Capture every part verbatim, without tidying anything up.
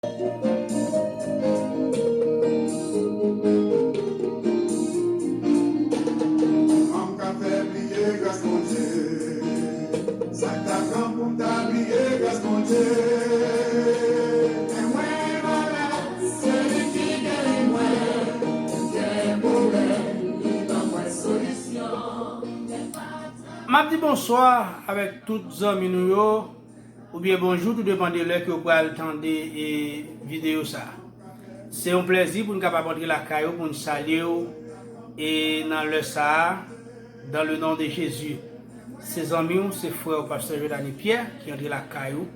Kòman m ka fè bliye gras Bondye? Sa k ta pran pou m ta bliye gras Bondye? Men mwen malad, se li ki geri mwen. Gen pwoblèm, li ban mwen solisyon. M ap di bonswa avèk tout zanmi nou yo, oubyen bonjou, tou depann de lè ke w pral tande, e, videyo sa a. Se yon plèzi pou n kapab antre lakay ou, pou n salye w, e nan lè sa a, dans le nom de Jésus. Se zanmi w, se frè w, pastè Jodani Pierre, ki antre lakay ou.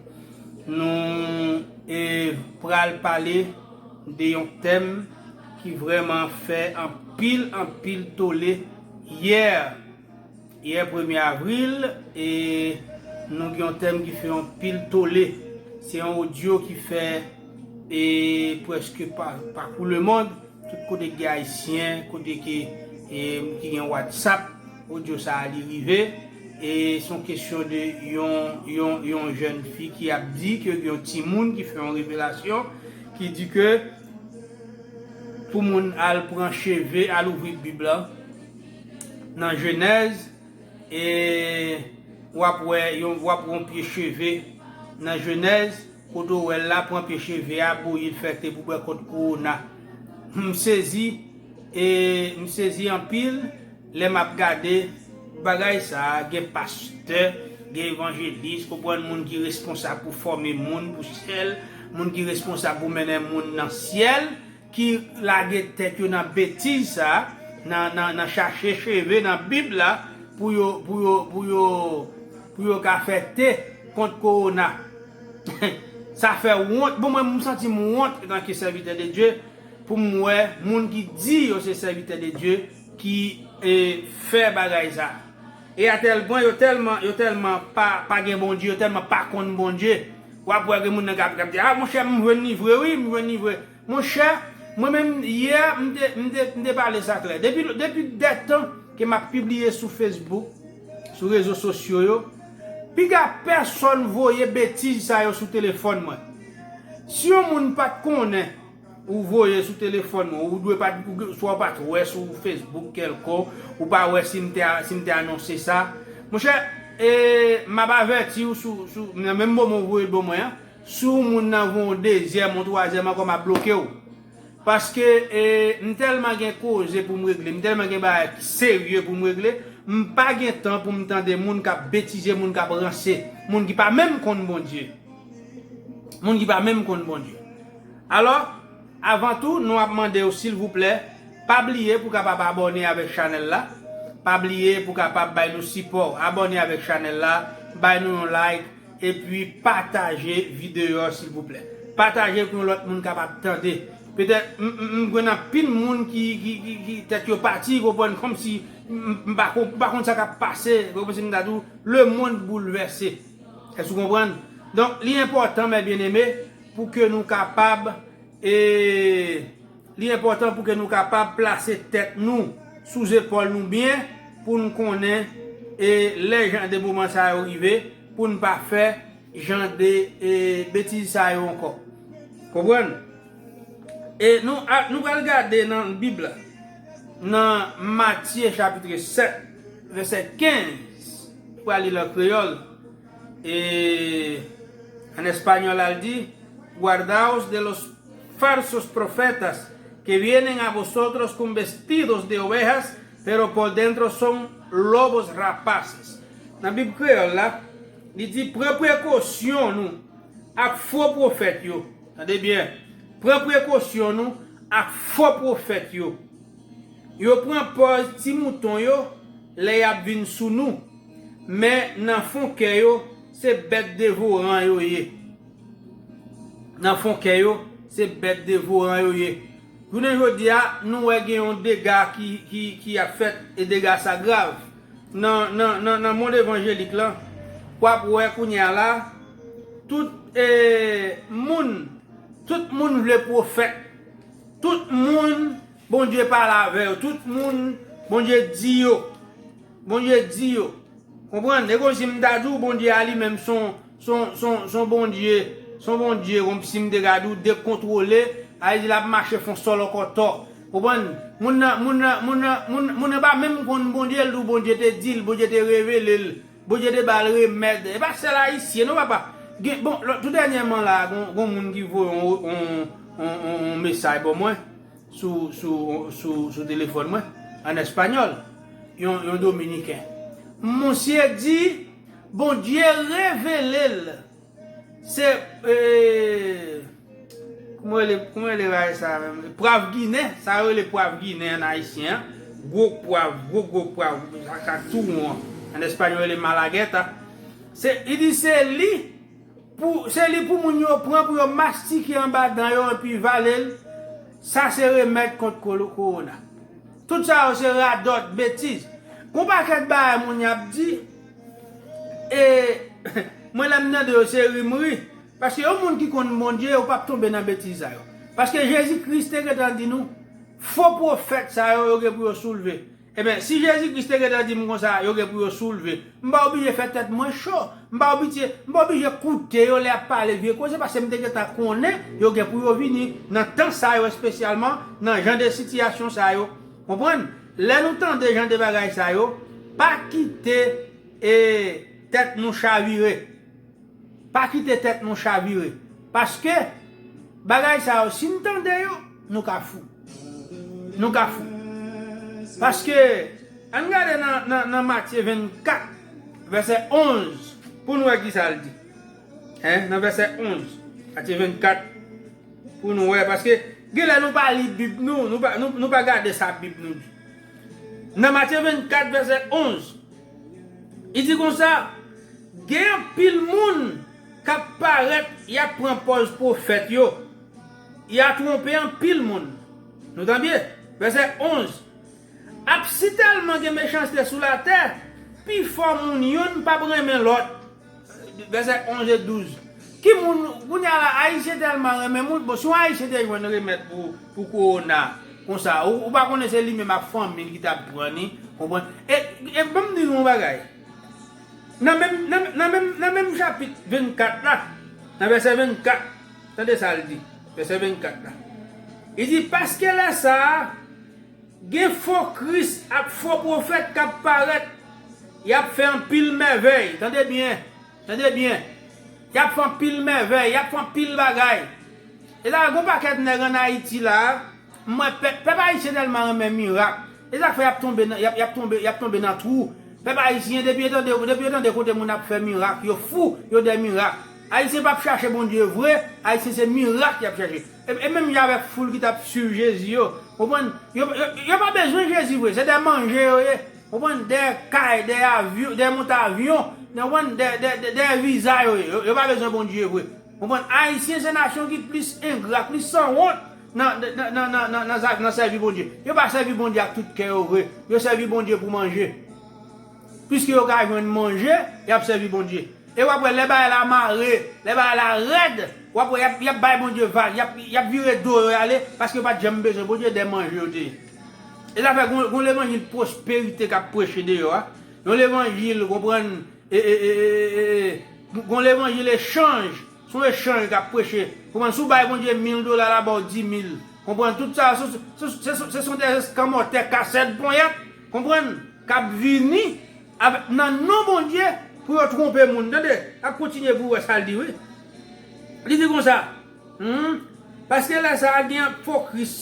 Nou, e, pral pale de yon tèm ki vrèman fè anpil, anpil tole yè. Yè premye avril, e nou gen yon tèm ki fè yon pil tole. Se yon odyo ki fè, e, prèske pa, pakou lemonn, tout kote ki gen Ayisyen, kote ki, e, ki gen WhatsApp, odyo sa a li rive. E se yon kesyon de yon, yon, yon jèn fi ki ap di ke gen yon timoun ki fè yon revelasyon, ki di ke pou moun al pran cheve, al ouvri Bib la, nan Jenèz, e w ap wè yon, w ap wè yon pye cheve nan Jenèz, kote w wè l la, pran pye cheve a, bouyi l, fè te pou bwè kont kowona. M sezi, e m sezi anpil lè m ap gade bagay sa a, gen pastè, gen evanjelis, konprann, moun ki responsab pou fòme moun pou syèl, moun ki responsab pou mennen moun nan syèl, ki lage tèt yo nan betiz sa a, nan, nan, nan chache cheve nan Bib la pou yo, pou yo, pou yo, pou yo ka fè te kont kowona. Sa fè wont. Bon, mwen, m santi m wont antanke sèvitè de Dye pou m wè moun ki di yo se sèvitè de Dye ki, e, fè bagay sa. E a tèl pwen, yo tèlman, yo tèlman pa, pa gen Bondye, yo tèlman pa konn Bondye. W ap wè gen moun nan k ap, k ap di, "A, monchè, m jwenn li vre, wi, m jwenn li vre." Monchè, mwen menm, yè, m te, m te, m te pale sa klè. Depi, depi dètan ke m ap pibliye sou Facebook, sou rezo sosyo yo, piga pèsonn voye betiz sa yo sou telefòn mwen. Si yon moun pa t konnen, ou voye sou telefòn mwen, ou dwe pa t, ou, swa w pa t wè sou Facebook kèlkonk, ou pa wè si m te a, si m te anonse sa. Monchè, e, m ap avèti w sou, sou, nan menm moman w voye l ban mwen an, si yon moun nan voye yon dezyèm, yon twazyèm ankò, m ap bloke w. Paske, e, m tèlman gen koze pou m regle, m tèlman gen bagay ki serye pou m regle, m pa gen tan pou m tande moun k ap betize, moun k ap ranse, moun ki pa menm konn Bondye. Moun ki pa menm konn Bondye. Alò, avan tou, nou ap mande w, silvouplè, pa bliye pou kapab abòne avèk chanèl la. Pa bliye pou kapab bay nou sipò. Abòne avèk chanèl la, bay nou yon like, epi pataje videyo a, silvouplè. Pataje pou yon lòt moun kapab tande. Petèt, m, m, m jwenn anpil moun ki, ki, ki, ki tèt yo pati, konprann, kòmsi m, m pa kon-, m pa konn sa k ap pase, konprann si m ta di w, lemonn boulvèse. Èske w konprann? Donk, li enpòtan, mè byeneme, pou ke nou kapab, e, li enpòtan pou ke nou kapab plase tèt nou sou zepòl nou byen, pou n konnen, e, lè jan de moman sa yo rive, pou n pa fè jan de, e, betiz sa yo ankò. Konprann? E nou, a, nou pral gade nan Bib la, nan Matye chapit sèt, vèsè kenz, pral li l an kreyòl. E, an espanyòl, al di, "Guardaos de los falsos profetas que vienen a vosotros con vestidos de ovejas, pero por dentro son lobos rapaces." Nan Bib kreyòl la, li di, "Pran prekosyon nou ak fo pwofèt yo." Tande byen. "Pran prekosyon nou ak fo pwofèt yo." Yo pran pòz ti mouton yo lè y ap vin sou nou, men nan fon kè yo, se bèt devoran yo ye. Nan fon kè yo, se bèt devoran yo ye. Jounen jodi a, nou wè gen yon dega ki, ki, ki ap fèt, e dega sa grav. Nan, nan, nan, nan mond evanjelik lan, w ap wè kounye a la, tout, e, moun, tout moun vle pwofèt. Tout moun Bondye pale avè yo. Tout moun Bondye di yo. Bondye di yo. Konprann? E kòmsi m ta di w, Bondye a li menm son, son, son, son Bondye, Se yon Bondye, konmsi m te ka di w, dekontwole, sa vle di l ap mache fè yon sòlòkòtò. Konprann? Moun nan, moun nan, moun nan, moun, moun nan pa menm konn Bondye, l di w Bondye te di l, Bondye te revele l, Bondye te ba l remèd. E pa sèl Ayisyen, non, papa. Gen, bon, lò, tou dènyèman la, gon, gon moun ki voye yon, yon, yon, yon, yon mesaj ban mwen sou, sou, sou, sou telefòn mwen, an espanyòl, yon, yon Dominiken. Misye di, Bondye revele l. Se, e, kouman rele, kouman rele bagay sa menm? Pwav ginen, sa yo rele pwav ginen an ayisyen an. Gwo pwav, gwo, gwo pwav, sa ka tou won an. An espanyòl, yo rele malagueta. Se, li di se li, pou, se li pou moun yo pran, pou yo mastike anba dan yo, epi vale l. Sa se remèd kont kolo-, kowona. Tout sa yo se radòt, betiz. Gon pakèt bagay moun y ap di, e mwen lè m tande yo se ri m ri. Paske yon moun ki konn Bondye, ou p ap tonbe nan betiz sa yo. Paske Jezi Kris te gentan di nou, fo pwofèt sa yo, yo gen pou yo soulve. Ebyen, si Jezi Kris te gentan di m konsa, yo gen pou yo soulve, m pa oblije fè tèt mwen cho. M pa oblije, m pa oblije koute yo lè y ap pale vye koze, paske m te gentan konnen yo gen pou yo vini nan tan sa yo espesyalman, nan jan de sitiyasyon sa yo. Konprann? Lè nou tande jan de bagay sa yo, pa kite, e, tèt nou chavire. Pa kite tèt nou chavire. Paske bagay sa yo, si n tande yo, nou ka fou. Nou ka fou. Paske, ann gade nan, nan, nan Matye vennkat, vèsè onz, pou n wè ki sa l di. Hein? Nan vèsè onz, Matye vennkat, pou nou wè. Paske, genlè nou pa li Bib nou, nou pa, nou, nou pa gade sa Bib nou di. Nan Matye vennkat, vèsè onz, li di konsa, gen anpil moun k ap parèt, y ap pran pòz pwofèt yo. Y a twonpe anpil moun. Nou tande? Vèsè onz. Ap sitèlman gen mechanste sou latè, pifò moun youn p ap renmen lòt. Vèsè onz e douz. Ki moun, kounye a la, Ayisyen tèlman renmen moun, bon, si yon Ayisyen te jwenn remèd pou, pou kowona, konsa, ou, ou pa konnen se li menm ak fanmi l ki t ap pran li, konprann? E, e ban m di nou yon bagay. Nan menm, nan, nan menm, nan menm chapit vennkat la, nan vèsè vennkat, tande sa l di, vèsè vennkat la. Li di, paske lè sa a, gen fo Kris ak fo pwofèt k ap parèt, y ap fè anpil mèvèy. Tande byen, tande byen. Y ap fè anpil mèvèy, y ap fè anpil bagay. E la, gon pakèt nèg ann Ayiti la, m wè pèp, pèp ayisyen tèlman renmen mirak. E sa k fè y ap tonbe nan, y ap, y ap tonbe, y ap tonbe nan twou. Pèp ayisyen, depi yo tande, depi yo tande kote moun ap fè mirak, yo fou, yo dèyè mirak. Ayisyen p ap chache Bondye vre, Ayisyen se mirak y ap chache. E, e menm jan avèk foul ki t ap swiv Jezi yo, konprann? Yo, yo, yo pa bezwen Jezi vre, se dèyè manje yo ye. Konprann? Dèyè kay, dèyè avyon, dèyè monte avyon, konprann? Dèyè, dèyè, dèyè, dèyè viza yo ye. Yo, yo pa bezwen Bondye vre. Konprann? Ayisyen se nasyon ki plis engra, plis sanwont nan, nan, nan, nan, nan, nan, nan sèvi Bondye. Yo pa sèvi Bondye ak tout kè yo vre. Yo sèvi Bondye pou manje. Piske yo ka jwenn manje, y ap sèvi Bondye. E w ap wè, lè bagay la mare, lè bagay la rèd, w ap wè, y ap, y ap bay Bondye vag, y ap, y ap vire do yo y ale, paske yo pa t janm bezwen Bondye, dèyè manje yo te ye. E sa fè gon, gon levanjil pwosperite k ap preche deyò a. Yon levanjil, konprann, e, e, e, e, e, e, gon levanjil echanj, se yon echanj k ap preche. Konprann, si w bay Bondye mil dola, l a ba w di mil. Konprann, tout sa, se, se, se, se, se se yon de eskanmòtè, kasèt, ponyèt, konprann, k ap vini avèk, nan non Bondye, pou yo twonpe moun. Tande, ap kontinye pou w wè sa l di, wi. Li di konsa, hmm, paske lè sa a gen fo Kris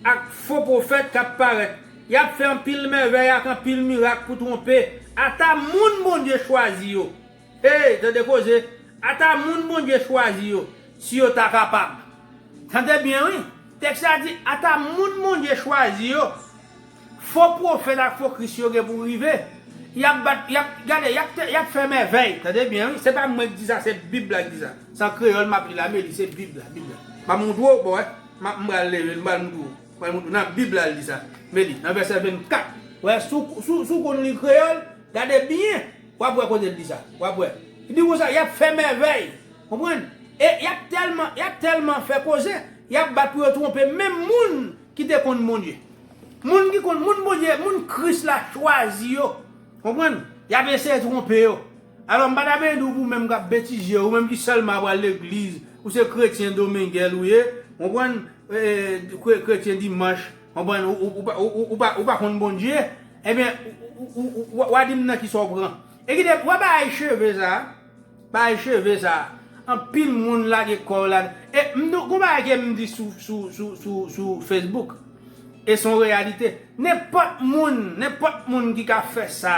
ak fo pwofèt k ap parèt. Y ap fè anpil mèvèy ak anpil mirak pou twonpe ata moun Bondye chwazi yo. Hey, tande koze, ata moun Bondye chwazi yo, si yo ta kapab. Tande byen, wi. Tèks la di, ata moun Bondye chwazi yo, fo pwofèt ak fo Kris yo gen pou rive. Y ap bat, y ap, gade, y ap, y ap fè mèvèy. Tande byen, wi. Se pa mwen ki di sa, se Bib la ki di sa. Se an kreyòl m ap li la, men li se Bib la, Bib la. M ap montre w, bon, wè. M ap, m pral leve l, m pral montre w. M pral montre w. Nan Bib la, li di sa. Men li, nan vèsè vennkat. Wè, si w, si w, si w konn li kreyòl, gade byen. W ap wè kote l di sa. W ap wè. Li di konsa, y ap fè mèvèy. Konprann? E y ap tèlman, y ap tèlman fè koze, y ap bat pou yo twonpe menm moun ki te konn Bondye. Moun ki konn, moun Bondye, moun Kris la chwazi yo. Konprann? Y ap eseye twonpe yo. Alò, m pa ta vle di w pou menm k ap betize, ou menm ki sèlman ap al legliz, ou se kretyen domengèl ou ye, konprann, e, kre- kretyen dimanch, konprann, ou, ou, ou, pa- ou, ou, ou pa, ou pa konn Bondye, ebyen, ou, ou, ou, ou, w a di m nan kisa w pran. E kite, w a bagay cheve sa, bagay cheve sa, anpil moun lage kò yo ladan. E m di w, gon bagay ke m di sou, sou, sou, sou, sou Facebook, e se yon reyalite. Nenpòt moun, nenpòt moun ki ka fè sa,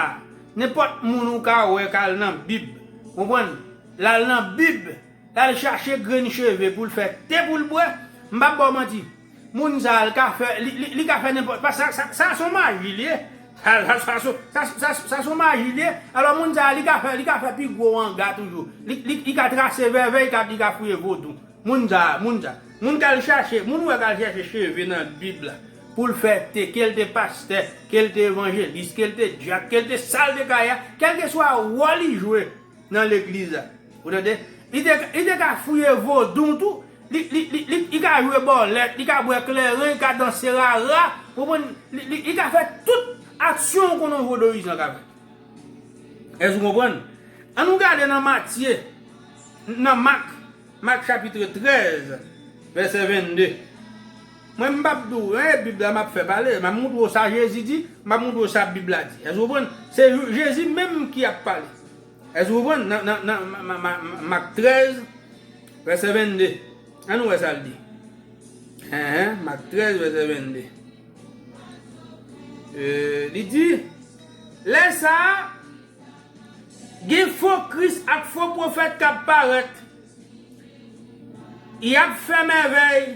nenpòt moun ou ka wè k al nan Bib, konprann, l al nan Bib, l al chache grenn cheve pou l fè te pou l bwè, m p ap ba w manti. Moun sa a, li ka fè, li, li, li ka fè nenpòt, pa, sa, sa, sa se yon maji li ye. Sa, sa, sa, se- sa, sa, sa se yon maji li ye. Alò, moun sa a, li ka fè, li ka fè pi gwo anga toujou. Li, li, li ka trase vèvè, li ka, li ka fouye vodou. Moun sa, moun sa. Moun k al chache, moun ou wè k al chache cheve nan Bib la, pou l fè te, ke l te pastè, ke l te evanjelis, ke l te dyak, ke l te sa l te ka ye a, kèlkeswa wòl li jwe nan legliz la. Ou tande? Li te, li te ka fouye vodou tou. Li, li, li, li, li ka jwe bòlèt, li ka bwè kleren, li ka danse rara. Ou konprann? Li, li, li ka fè tout aksyon ou konnen yon vodouyizan ka fè. Èske ou konprann? Ann nou gade nan Matye, nan Mak, Mak chapit trèz, vèsè vennde. Mwen, m p ap di w, e Bib la m ap fè pale, m ap montre w sa Jezi di, m ap montre w sa Bib la di. Èske ou konprann? Se Jezi menm ki ap pale. Èske ou konprann? Nan, nan, nan Ma- Ma- Ma- Mak trèz, vèsè vennde. Ann nou wè sa l di. Enhen, Mak trèz, vèsè vennde. E, li di, lè sa a, gen fo Kris ak fo pwofèt k ap parèt. Y ap fè mèvèy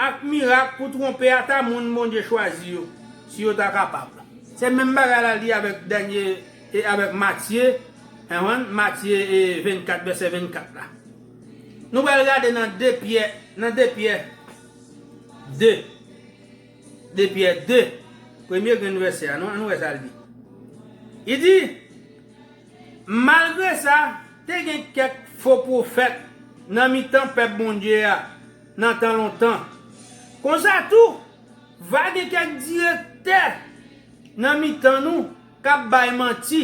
ak mirak pou twonpe ata moun Bondye chwazi yo, si yo ta kapab. Se menm bagay la li avèk dènye, e avèk Matye, enhen, Matye, e, vennkat, vèsè vennkat la. Nou pral gade nan de Pyè, nan de Pyè de. De Pyè de. Premye grenn vèsè a, nou, nou wè sa l di. Li di, malgre sa, te gen kèk fo pwofèt nan mitan pèp Bondye a nan tan lontan. Konsa tou, va gen kèk direktè nan mitan nou k ap bay manti.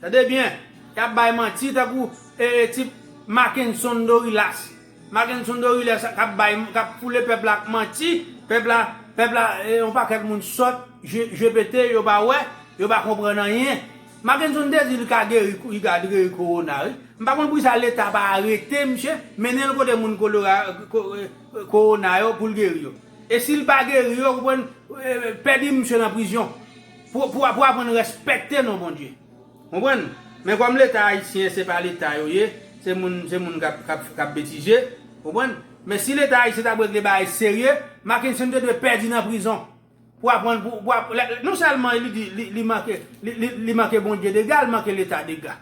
Tande byen, y ap bay manti tankou, e, e, tip Mackenson Dorilas. Mackenson Dorilas k ap bay, k ap foule pèp la ak manti, pèp la, pèp la, e, yon pakèt moun sòt, je- je pete, yo pa wè, yo pa konprann anyen. Mackenson te di li ka geri, li ka geri kowona, wi. M pa konn poukisa Leta pa arete misye, mennen l kote moun kolera, ko- e, kowona yo pou l geri yo. E si l pa geri yo, konprann, e, pèdi misye nan prizon. Pou, pou, pou aprann respekte non Bondye. Konprann? Men kòm Leta ayisyen, se pa Leta yo ye, se moun, se moun k ap, k ap, k ap betize, konprann? Men si Leta ayisyen t ap regle bagay serye, Mackenson te dwe pèdi nan prizon. Pou aprann, pou, pou ap- lè- non sèlman li di, li, li manke, li, li, li manke Bondye dega, li manke Leta dega.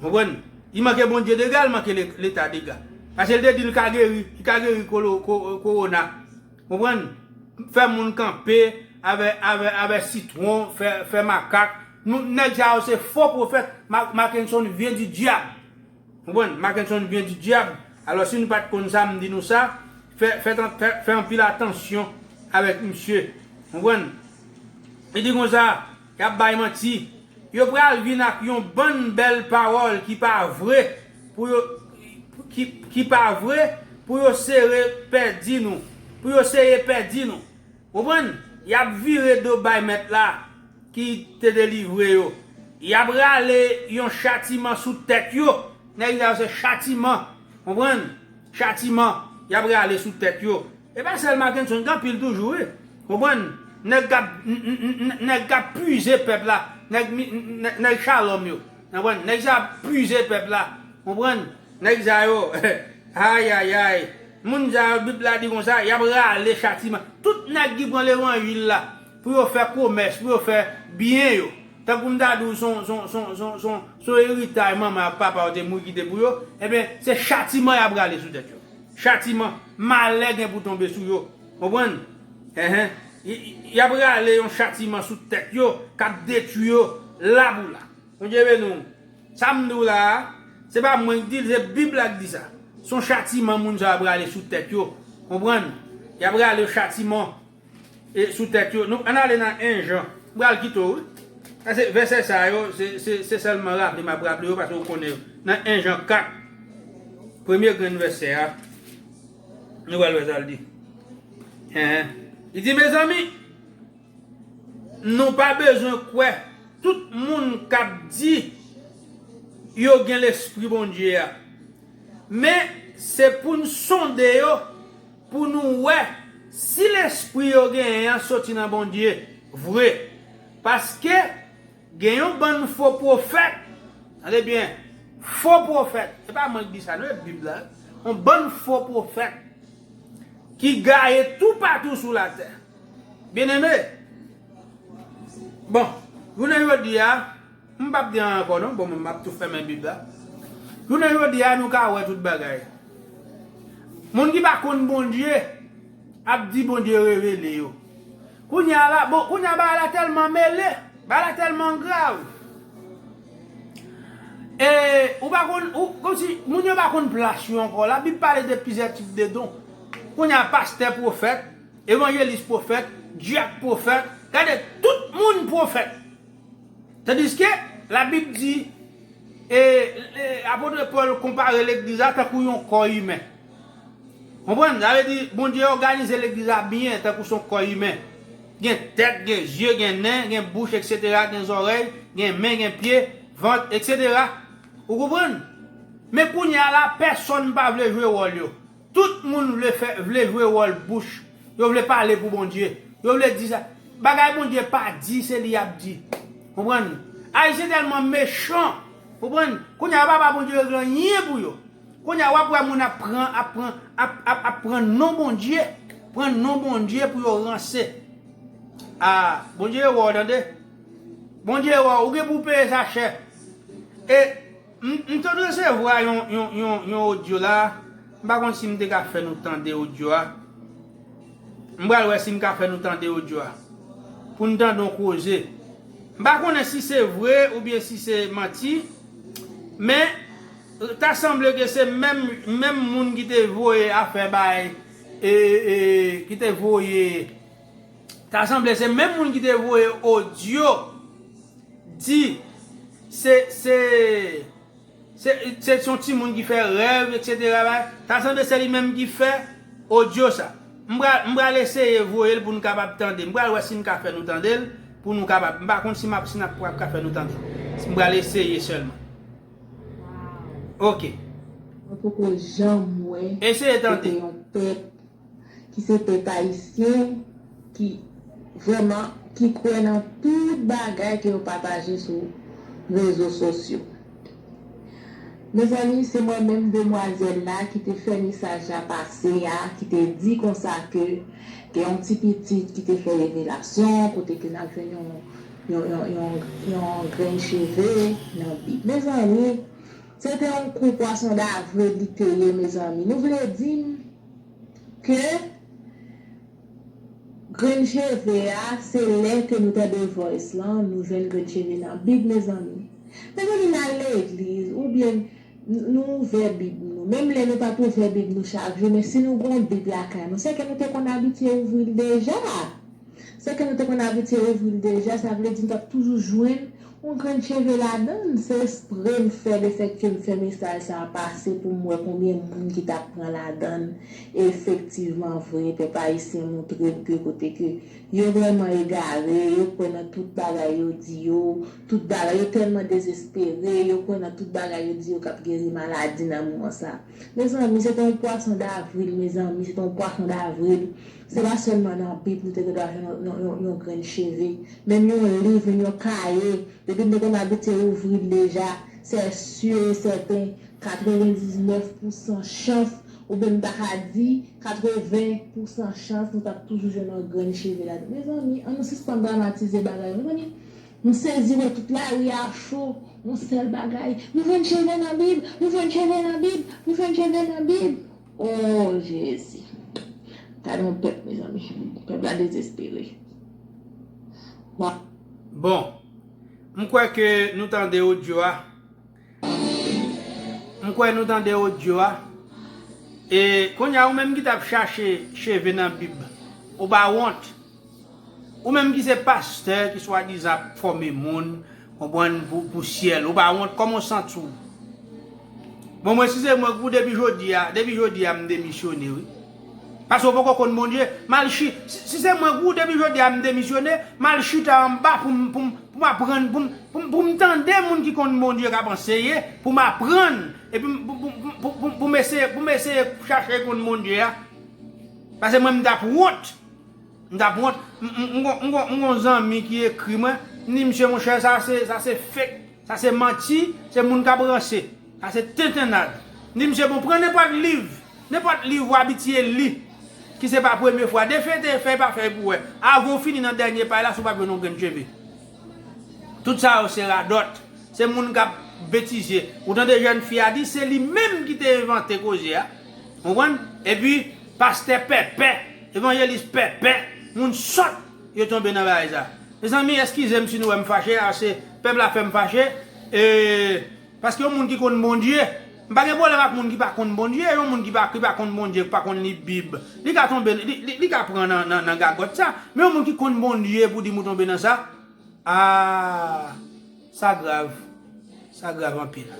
Konprann? Li manke Bondye dega, li manke le- Leta dega. Paske l te di l ka geri, li ka geri kolo- ko- kowona. Konprann? Fè moun kanpe avè, avè, avè sitwon, fè, fè makak. Nou, nèg sa yo se fo pwofèt. Ma- Mackenson vyen di dyab. Konprann? Mackenson vyen di dyab. Alò, si nou pa t konn sa, m di nou sa, fè, fè, fè, fè anpil atansyon avèk misye. Konprann? Li di konsa, y ap bay manti. Yo pral vin ak yon bann bèl pawòl ki pa vre pou yo, ki, ki pa vre pou yo sere pèdi nou, pou yo sere pèdi nou. Konprann? Y ap vire do bay Mèt la ki te delivre yo. Y ap rale yon chatiman sou tèt yo. Nèg sa yo se chatiman. Konprann? Chatiman y ap rale sou tèt yo. E pa sèl Mackenson, gen anpil toujou, wi. Konprann? Nèg k ap, n- n- n- n- nèg k ap pize pèp la. Nèg, mi- n- n- nèg Shalom yo. Konprann? Nèg sa ap pize pèp la. Konprann? Nèg sa yo, ayayay. Moun sa yo, Bib la di konsa, y ap rale chatiman. Tout nèg ki pran levanjil la pou yo fè komès, pou yo fè byen yo. Tankou m ta di w, se yon, se yon, se yon, se yon, se yon, se yon eritaj manman ak papa yo te mouri kite pou yo, ebyen, se chatiman y ap rale sou tèt yo. Chatiman, malè gen pou tonbe sou yo. Konprann? Enhen. Y, y, y ap rale yon chatiman sou tèt yo, k ap detwi yo, la pou la. Bondye beni w. Sa m di w la a, se pa mwen ki di l, se Bib la ki di sa. Se yon chatiman moun sa yo ap rale sou tèt yo. Konprann? Y ap rale chatiman e sou tèt yo. Nou, ann ale nan en Jan. M pral kite w, wi. Paske vèsè sa yo, se, se, se sèlman raple m ap raple yo, paske ou konnen yo. Nan en Jan kat, premye grenn vèsè a, nou pral wè sa l di. Hen. Li di, mezanmi, nou pa bezwen kwè tout moun k ap di yo gen Lespri Bondye a. Men, se pou n sonde yo, pou nou wè si lespri yo genyen an soti nan Bondye vre. Paske gen yon bann fo pwofèt, tande byen, fo pwofèt, se pa mwen ki di sa, non, e Bib la, yon bann fo pwofèt ki gaye toupatou sou latè. Byeneme, bon, jounen jodi a, m p ap di anyen ankò non, bon, m ap tou fèmen Bib la. Jounen jodi a, nou ka wè tout bagay. Moun ki pa konn Bondye ap di Bondye revele yo. Kounye a la, bon, kounye a bagay la tèlman mele, bagay la tèlman grav. E ou pa konn, ou, kòmsi moun yo pa konn plas yo ankò. Labib pale de plizyè tip de don. Kounye a, pastè, pwofèt, evanjelis, pwofèt, dyak, pwofèt. Gade, tout moun pwofèt. Tandiske Labib di, e, e, apot Pòl konpare legliz la tankou yon kò imen. Konprann? Sa vle di, Bondye òganize legliz la byen, tankou se yon kò imen. Gen tèt, gen zye, gen nen, gen bouch, etsetera, gen zòrèy, gen men, gen pye, vant, etsetera. Ou konprann? Men kounye a la, pèsonn pa vle jwe wòl yo. Tout moun vle fè, vle jwe wòl bouch. Yo vle pale pou Bondye. Yo vle di sa. Bagay Bondye pa di, se li y ap di. Konprann? Ayisyen tèlman mechan. Konprann? Kounye a, yo pa ba Bondye regle anyen pou yo. Kounye a, w ap wè moun ap pran, ap pran, ap, ap, ap pran non Bondye. Pran non Bondye pou yo ranse. A, Bondye wè w, tande. Bondye wè w, ou gen pou w peye sa chè. E M, m te resevwa yon, yon, yon, yon odyo la. M pa konn si m te ka fè nou tande odyo a. M pral wè si m ka fè nou tande odyo a. Pou n tande yon koze. M pa konnen si se vre oubyen si se manti. Men, ta sanble ke se menm, menm moun ki te voye afè bay, e, e, ki te voye, ta sanble se menm moun ki te voye odyo di, se, se, se, se yon timoun ki fè rèv, etsetera, bay. Ta sanble se li menm ki fè odyo sa. M pral, m pral eseye voye l pou n kapab tande. M pral wè si m ka fè nou tande l, pou nou kapab. M pa konn si m ap, si n ap, pral ka fè nou tande. M pral eseye sèlman. Ok. Mwen poko janm wè Eseye tande. Kote yon pèp ki se pèp ayisyen, ki vrèman, ki kwè nan tout bagay ke yo pataje sou rezo sosyo. Mezanmi, se mwen menm demwazèl la ki te fè mesaj la pase a, ki te di konsa ke gen yon ti pitit ki te fè revelasyon, kote ke n ap jwenn yon, yon, yon, yon, yon grenn cheve nan Bib. Mezanmi, se te yon kou pwason davril li te ye, mezanmi. Nou vle di m ke grenn cheve a, se lè ke nou tande voice lan, nou jwenn grenn cheve nan Bib, mezanmi. Mezanmi, n al legliz, oubyen n, nou ouvè Bib nou. Menm lè nou pa t ouvè Bib nou chak jou, men si nou gen yon Bib lakay nou, se ke nou te konn abitye ouvri l deja. Se ke nou te konn abitye ouvri l deja, sa vle di nou t ap toujou jwenn yon grenn cheve ladan l. Se espre m fè, lefètke m fè mesaj sa a pase pou m wè konbyen moun ki t ap pran ladan l. Efektivman vre, pèp ayisyen montre m ke kote ke yo vrèman egare, yo kwè nan tout bagay yo di yo, tout bagay, yo tèlman dezespere, yo kwè nan tout bagay yo di yo k ap geri maladi nan moman sa. Mezanmi, se te yon pwason davril, mezanmi, se te yon pwason davril. Se pa sèlman nan Bib nou te gen dwa jwenn yon, yon, yon, yon grenn cheve. Menm yon liv, menm yon kaye, depi nou te konn abitye ouvri l deja, se si e sèten, katrevendiznèf pousan chans, oubyen m ta ka di, katreven pousan chans, nou t ap toujou jwenn yon grenn cheve ladan. Mezanmi, ann nou sispann dramatize bagay yo. Mezanmi, m sezi wè tout lari a cho. Yon sèl bagay. Nou jwenn cheve nan Bib. Nou jwenn cheve nan Bib. Nou jwenn cheve nan Bib. O Jezi. Gade yon pèp, mezanmi. Pèp la dezespere. Wa- Bon. M kwè ke nou tande odyo a. M kwè nou tande odyo a. E kounye a, ou menm ki t ap chache cheve nan Bib, ou pa wont? Ou menm ki se pastè, ki swadizan ap fòme moun, konprann, pou, pou syèl, ou pa wont? Kòman w santi w? Bon, mwen, si se mwen, gou, depi jodi a, depi jodi a, m demisyone, wi. Paske w poko konn Bondye, m al chi-, si, si se mwen, gou, depi jodi a, m demisyone, m al chita anba pou m, pou m, pou m aprann, pou m, pou m, pou m tande moun ki konn Bondye k ap anseye, pou m aprann, epi m, pou, pou, pou, pou, pou m eseye, pou m eseye chache konn Bondye a. Paske mwen, m t ap wont. M t ap wont. M, m, m, gon- m, gon- m gon zanmi ki ekri mwen, m di, "Misye, monchè, sa se, sa se fake, sa se manti, se moun k ap ranse, sa se tentennad." M di, "Misye, bon, pran nenpòt liv, nenpòt liv ou abitye li, ki se pa premye fwa, defete fèy pa fèy pou wè. Avan w fini nan dènye paj la, si w p ap jwenn yon grenn cheve." Tout sa yo se radòt. Se moun k ap betize. Ou tande jèn fi a di, se li menm ki te envante koze a. Konprann? Epi, pastè pèpè, evanjelis pèpè, moun sòt, yo tonbe nan bagay sa. Mezanmi, eskize m si nou wè m fache, a se pèp la fè m fache. E, paske yon moun ki konn Bondye, m pa gen pwoblèm ak moun ki pa konn Bondye, yon moun ki pa, ki pa konn Bondye, ki pa konn li Bib, li ka tonbe, li, li, li ka pran nan, nan, nan gagòt sa. Men yon moun ki konn Bondye pou di m ou tonbe nan sa, a, sa grav. Sa grav anpil.